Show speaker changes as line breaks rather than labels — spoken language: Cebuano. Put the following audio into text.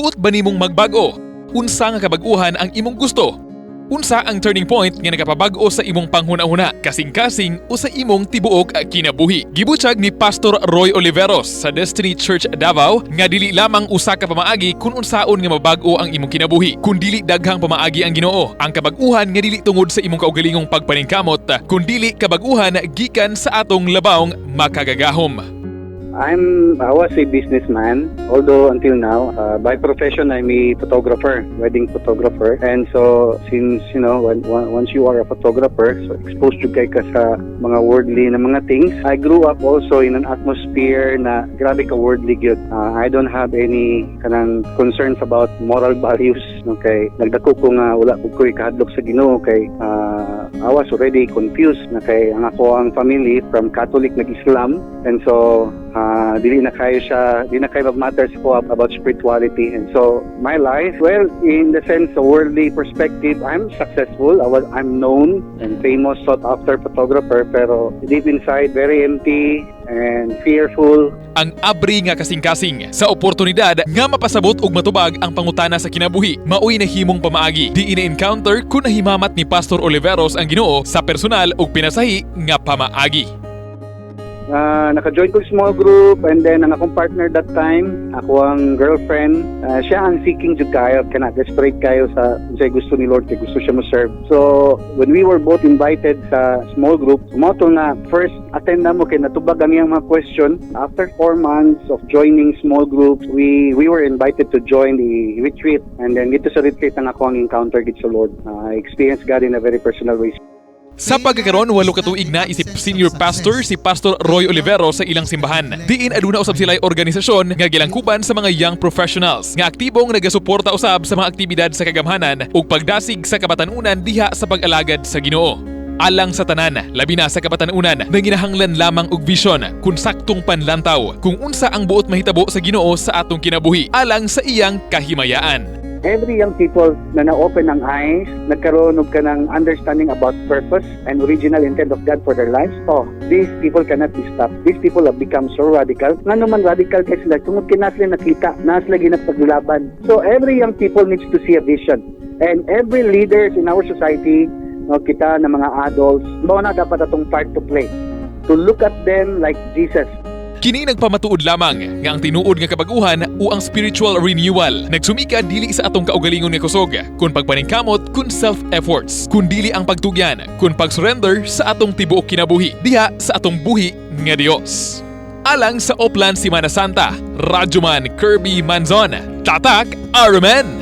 Buot ba nimong magbag-o? Unsa nga kabag-uhan ang imong gusto? Unsa ang turning point nga nakapabag-o sa imong panghuna-huna, kasing-kasing o sa imong tibuok kinabuhi? Gibutyag ni Pastor Roy Oliveros sa Destiny Church Davao nga dili lamang usa ka pamaagi kung unsaon nga mabag-o ang imong kinabuhi, kun dili daghang pamaagi ang Ginoo. Ang kabag-uhan nga dili tungod sa imong kaugalingong pagpaningkamot, kun dili kabag-uhan gikan sa atong labawng makagagahom.
I was a businessman, although until now, by profession, I'm a photographer, wedding photographer. And so, since, once you are a photographer, so exposed jud kay ka sa mga worldly na mga things. I grew up also in an atmosphere na grabe ka worldly gyud. I don't have any kanang concerns about moral values. Okay, nagdako ko nga wala ko ko'y kahadlok sa Ginoo kay I was already confused na kay ang ako ang family from Catholic nag-Islam, and so dili na kayo siya, di na kayo mag-matters ko about spirituality. And so my life, well, in the sense of worldly perspective, I'm successful. I'm known and famous, sought after photographer, pero deep inside, very empty and fearful.
Ang abri nga kasing-kasing sa oportunidad nga mapasabot og matubag ang pangutana sa kinabuhi maoy nahimong pamaagi di ina-encounter kun nahimamat ni Pastor Oliveros ang Ginoo sa personal ug pinasahi nga pamaagi.
Naka-join ko small group, and then ang akong partner that time, ako ang girlfriend, siya ang seeking jud kayo, kana desperate kayo sa unsay gusto ni Lord kay gusto siya mo serve. So, when we were both invited sa small group, mao to nga first attend na mo kay natubag ang iyang mga question. After 4 months of joining small groups, we were invited to join the retreat, and then dito sa retreat ang ako ang encounter gid sa Lord. I experienced God in a very personal way.
Sa pagkakaron, 8 ka tuig na isip senior pastor si Pastor Roy Olivero sa ilang simbahan. Diin aduna usab sila'y organisasyon nga gilangkuban sa mga young professionals nga aktibong nagasuporta usab sa mga aktibidad sa kagamhanan ug pagdasig sa kabatanunan diha sa pag-alagad sa Ginoo. Alang sa tanan, labi na sa kabatanunan, nanginahanglan lamang og vision kun saktong panlantaw kung unsa ang buot mahitabo sa Ginoo sa atong kinabuhi alang sa iyang kahimayaan.
Every young people na na-open ang eyes, nagkaroon og kanang understanding about purpose and original intent of God for their lives, oh, these people cannot be stopped. These people have become so radical. Nga naman radical kay sila, tungod kay na sila nakita, na sila ginapaglaban. So every young people needs to see a vision. And every leaders in our society, no, kita na mga adults, mao na dapat atong part to play. To look at them like Jesus.
Kini nagpamatuod lamang nga ang tinuod nga kabaguhan o ang spiritual renewal nagsumika dili sa atong kaugalingon nga kusog kun pagpaningkamot kun self-efforts, kun dili ang pagtugyan kun pag-surrender sa atong tibuok kinabuhi diha sa atong buhi nga Dios. Alang sa Oplan Semana Santa, Radyoman Kirby Manzon, Tatak Armen.